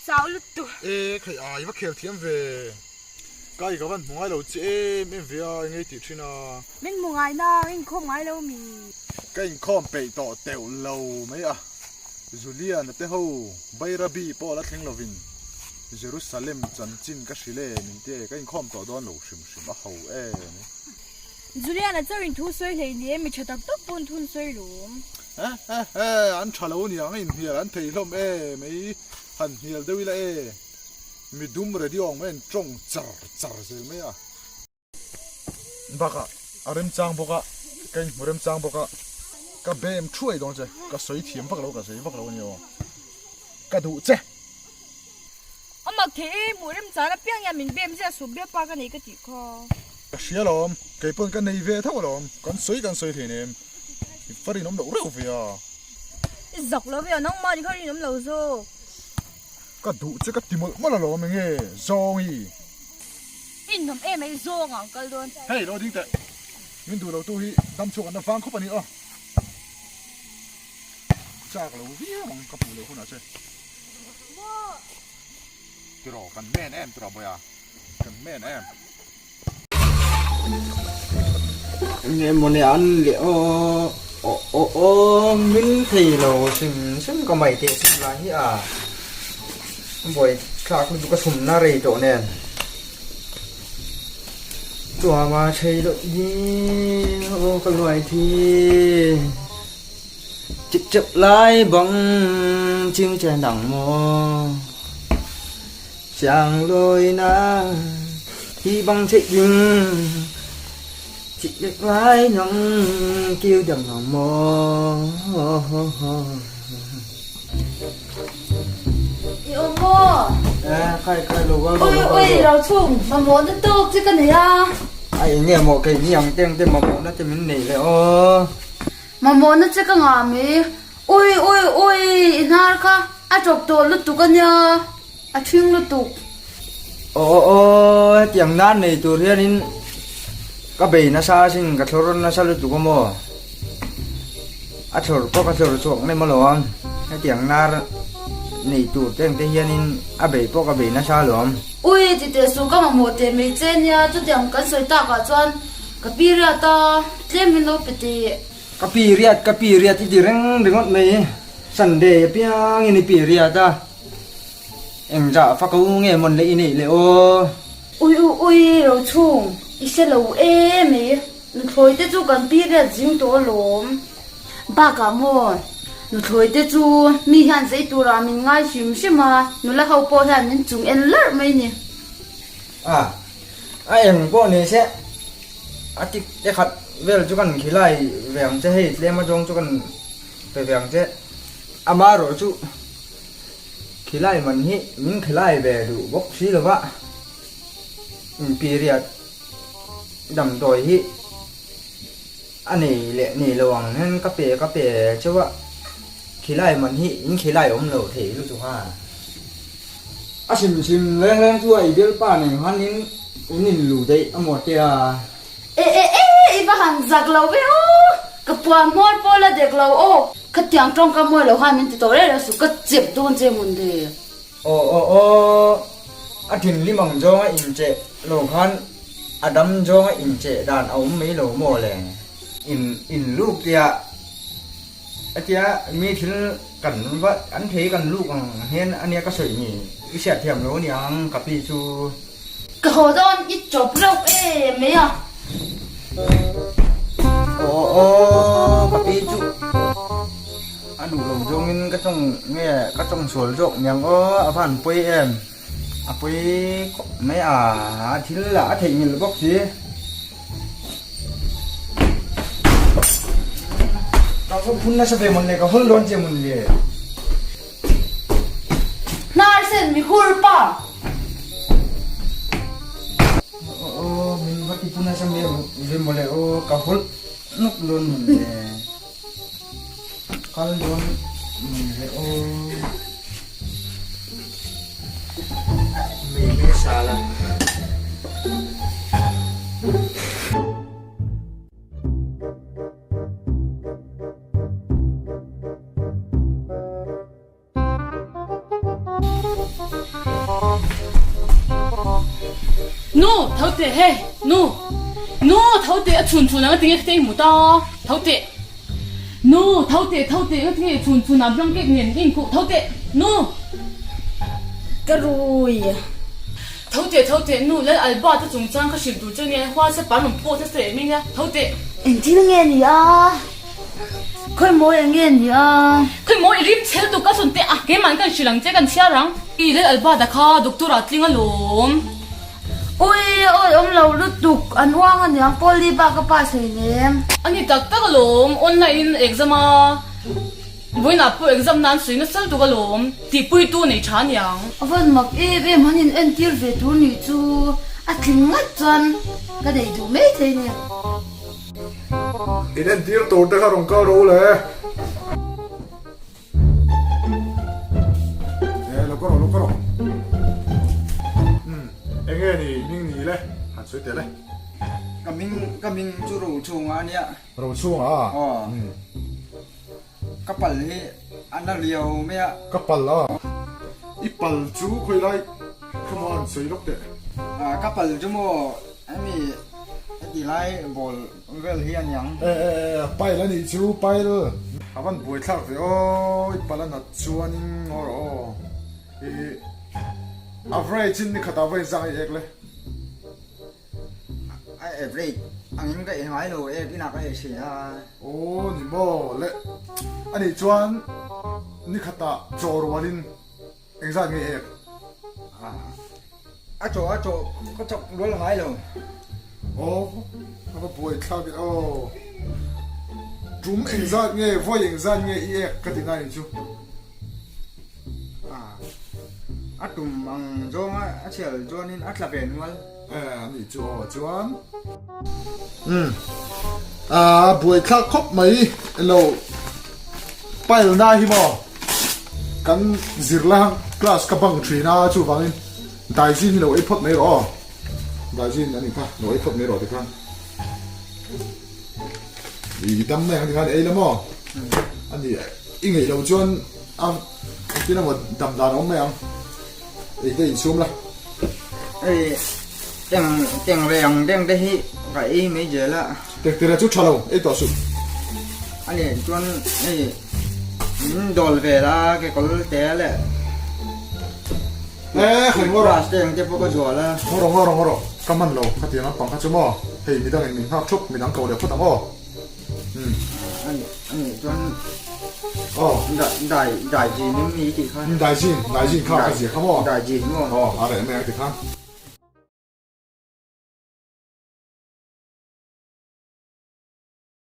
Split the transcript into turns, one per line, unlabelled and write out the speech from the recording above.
Chau lutuk.
E khai a i va khel thiam ve. Ka i ka van hmu ngai lo che em em ve a eng ei tih thin a.
Min hmu ngai na ka inkhawm ngai lo mi.
Ka inkhawm peih tawh teuh lo mai a. Juliana te ho Bairabi pawh la thleng lovin Jerusalem chanchin ka hrilh e min ti e ka inkhawm tawh dawn lo hrim hrim a ho em.
Juliana chauh in thu sawi hlei ni e mi tha tak tak pawn thu an sawi lawm.
He he he, an tha lo niang a inhnial an thei hlawm e mai, han hnial deuh ila e, mi dum radio ang mai an tawng char char zel mai a. Bakah a remchang bawk a, ka inhmu remchang bawk a, ka bem thuai dawn che, ka sawi thiam vak lo, ka zei vak lo a ni aw, ka duh che.
A mak thei e, hmuh remchang apiang hian min bem ziah suh bialpa ka nei ka tih kha.
Ka hria alawm, kei pawn ka nei ve tho alawm, kan sawi kan sawi hleinem, i va rinawm loh reuh ve a.
I zak lo ve a, nangmah ni kha rinawm lo zawk.
Ka duh che ka ti mawlh mawlh alawm enge zawng hi.
I inhnawm em ai zawng ang kal dawn.
Hei lo ding teh, min duh lo tu hi dam chhuak an la vang khawp a ni aw. Chak lo viau ang ka hmuh leh hunah che. Tiraw kan men em tiraw Bawiha kan men em.
Nge mawni an leh aw aw aw aw min thei lo hrim hrim ka mai teh chhun lai hi a buai thlak lutuk a chhumna rei tawh nen chuama thei loh hi aw ka luai thi. Chip chep lai bang chim che nang maw Chang lôi na thi bang chạy ding Chị lệch lái nắng kêu đằng nang maw
I awm maw?
Eh, khai khai lo wa
Ui ui rau chhung mamawh na tawk che ka nei a.
Ai nge maw kei ni ang teng te mamawh na te min nei le aw.
Mamawhna che ka ngah mai. Ui ui ui i hnar kha a tawp tawh lutuk a nia, a thing lutuk.
Aw aw aw hetiang nan nei tur hianin ka bei nasa asin ka thlawr nasa lutuk a maw? A thlawr pawh ka thlawr chhuak nem alawm, hetiang nar nei tur te ang te hianin a bei pawh ka bei nasa alawm.
Ui ti teh suh ka mamawh teh mai che nia chutiang kan sawi takah chuan Ka pi riat a, tlem min lo pe teh.
Ka pi riat, ka pi riat i ti reng ringawt mai. Sunday apiangin i pi riat a, engzah fa ko nge mawn leh i neih le aw.
Ui u ui Rochhung, i hre lo e mai. Nuthlawi te chu kan pi riat zing tawh alawm. Bakah maw, nuthlawi te chu mi hian zei turah min ngai hrim hrim a, nula ho pawh hian min chung en larh mai ni.
A. A eng pawh ni se a tik te khat vel chu kan khilai ve ang che hei tlem azawng chu kan pe ve ang che amaherawh chu khilai man hi min khilai ve duh bawk si lo va inpiriat damdawi hi a nei leh nei lo ang hian ka pe ka pe chauh a khilai man hi in khilai awm lo thei lutuk a. A hrim hrim reng reng chu a i bialpa nen khanin in in lu daih a maw tia.
E e e i va han zak lo ve aw, ka puan hmawr pawh la dek lo aw, khatiang tawngka mawi lo khan min ti tawh reng reng suh, ka chep dawn che mun de.
Aw aw aw, a thinrim ang zawnga incheh lo khan a dam zawnga incheh dan a awm mai lo maw le. In in luk tia. Hetia mi thil kan va an thei kan luk ang hian ania ka sawi ni i hriat thiam lo aniang ka pi chu.
Ka haw dawn i chawp reuh em mai a.
Aw aw ka pi chu a duh lo zawngin ka tawng nge ka tawng sual zawk niang aw a van pawi em a pawi khawp mai a thil lah a theihnghilh bawk si. Ka va phun nasa ve mawn le ka hawl dawn che mawn le.
Hnar sen mi hur pa.
Aw min va ti phun nasa ve mawn le aw ka hawl nuk dawn mawn le. Kal dawn mawn le aw. Mei sala.
Nu, tho teh hei, nu, nu, tho teh a chhun chhun ang a tinge khite i hmu ta, tho teh, nu, tho teh, tho teh nga tinge chhun chhun ah blanket nen i inkhuh, tho teh, nu.
Ka rui.
Tho teh, tho teh, nu, Lal Albert a chungchang ka hrilh tur che nia, WhatsApp ah an rawn post nasa em nia, tho teh.
Engthil nge ni a? Khawi mawi eng nge ni a?
Khawi mawi i rim chhel tuk a sawn teh a, keimah kan hrilh ang che kan chhiar ang. I Lal Albert-a kha doctor ah tling alawm.
Ui awi awm lo lutuk, an uang aniang Polly bak a pass hleinem.
A ni tak tak alawm, online in exam a, vawiinah pawh exam nan sawi nasa lutuk alawm, tihpuitu nei tha aniang.
A vawn mak em em han in entir ve tur nih chu a tling ngat chuan ka nei duh mai thei nia.
In entir tur te kha rawn kal ro le. E lo ka rawh lo ka rawh. Umm enge ni hming ni le han sawi teh le.
Ka hming ka hming chu Rochhunga a nia.
Rochhunga a?
Aw. Ka pal hi a na riau mai a.
Ka pal a? I pal chu khawi lai kha maw han sawi lawk teh.
Ka pal chu maw hemi heti lai ball vel hi a niang.
E e e pile a nih chu pile. A van buai thlak ve aw i pal a nat chuanin ngaw rawh aw. I average in nikhatah va inzang i ek le.
A average angin ka ei ngai lo ek inah ka ei si a.
Aw ni maw le anih chuan nikhatah chaw rualin engzat nge ek?
A chaw a chaw ka chawk rual ngai lo.
Aw a va buai thlak e aw. Tum engzat nge vawi engzat nge i ek ka ti ngai ni chu.
A tum ang zawnga a chhial chuanin a tla ve nual.
E a nih chu aw chuan. Umm a buaithlak khawp mai elo pile na hi maw kan zirla class ka bang thin a chuvangin daizin hi lo ei phawt mai rawh aw daizin a nih kha lo ei phawt mai rawh tikhan. I dam mai ang tikhan ei la maw? A ni, i ngeih loh chuan a engtin emaw dam dan a awm mai ang. Ei te insum la.
Ei, teng teng ve ang deng te hi ka ei mai zel a.
Teng tira chu tha lo, ei tawh suh.
A ni chuan hei min dawl ve la kekawl te leh.
E khawi ngaw rawh.
Grass te ang te pawh ka zual a.
Ngaw rawh ngaw rawh ngaw rawh. Ka man lo khatiang lampang kha chu maw. Hei midang in min nghak thup midang ko leh phawt ang aw. Umm.
Ani ani chuan
Aw.
Dai dai jin in mi tih kha.
Dai jin dai jin kha ka zia kha maw.
Dai jin maw.
Aw a reh mai ang ti khan.